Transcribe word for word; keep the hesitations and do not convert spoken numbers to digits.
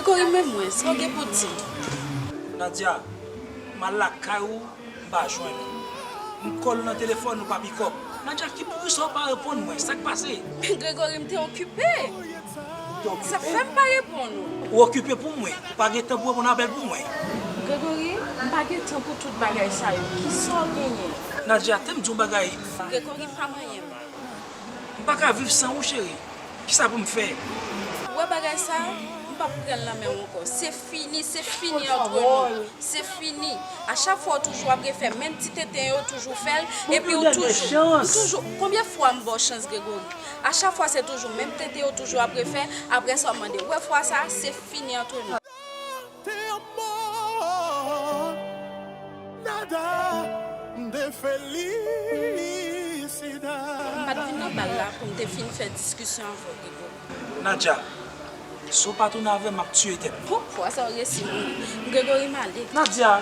Gregory, men mwen, sa w gen pou di m? Nadia, m al lakay ou, m pa jwenn ou. M kòl ou nan telefòn, ou pa pikòp. Nadia, ki poukisa w pa reponn mwen? Sa k pase? Gregory, m te okipe. Ou te okipe? Sa fè m pa reponn ou. Ou okipe pou mwen. Ou pa gen tan pou reponn apèl pou mwen. Gregory, m pa gen tan pou tout bagay sa yo. Kisa w genyen? Nadia, te m di w bagay. Gregory, pa manyen m. M pa ka viv san ou, cheri. Kisa pou m fè? Ou wè bagay sa, m p ap pran l nan men w ankò. Se fini, se fini antre nou. Se fini. A chak fwa, ou toujou ap refè menm ti tenten yo, toujou fè l. Epi ou toujou, ou toujou. Konbyen fwa m ba w chans, Gregory? A chak fwa, se toujou menm tenten yo, toujou ap refè. Apre sa, w mande. Ou wè fwa sa, se fini antre nou. Te amor, nada de felicidad. M pa t vin nan bal la pou m te fin fè diskisyon avè w, Gregory. Nadia, si w pa tounen avè m, m ap tiye tèt mwen. Poukisa w resi mouri? Gregory, m ale. Nadia!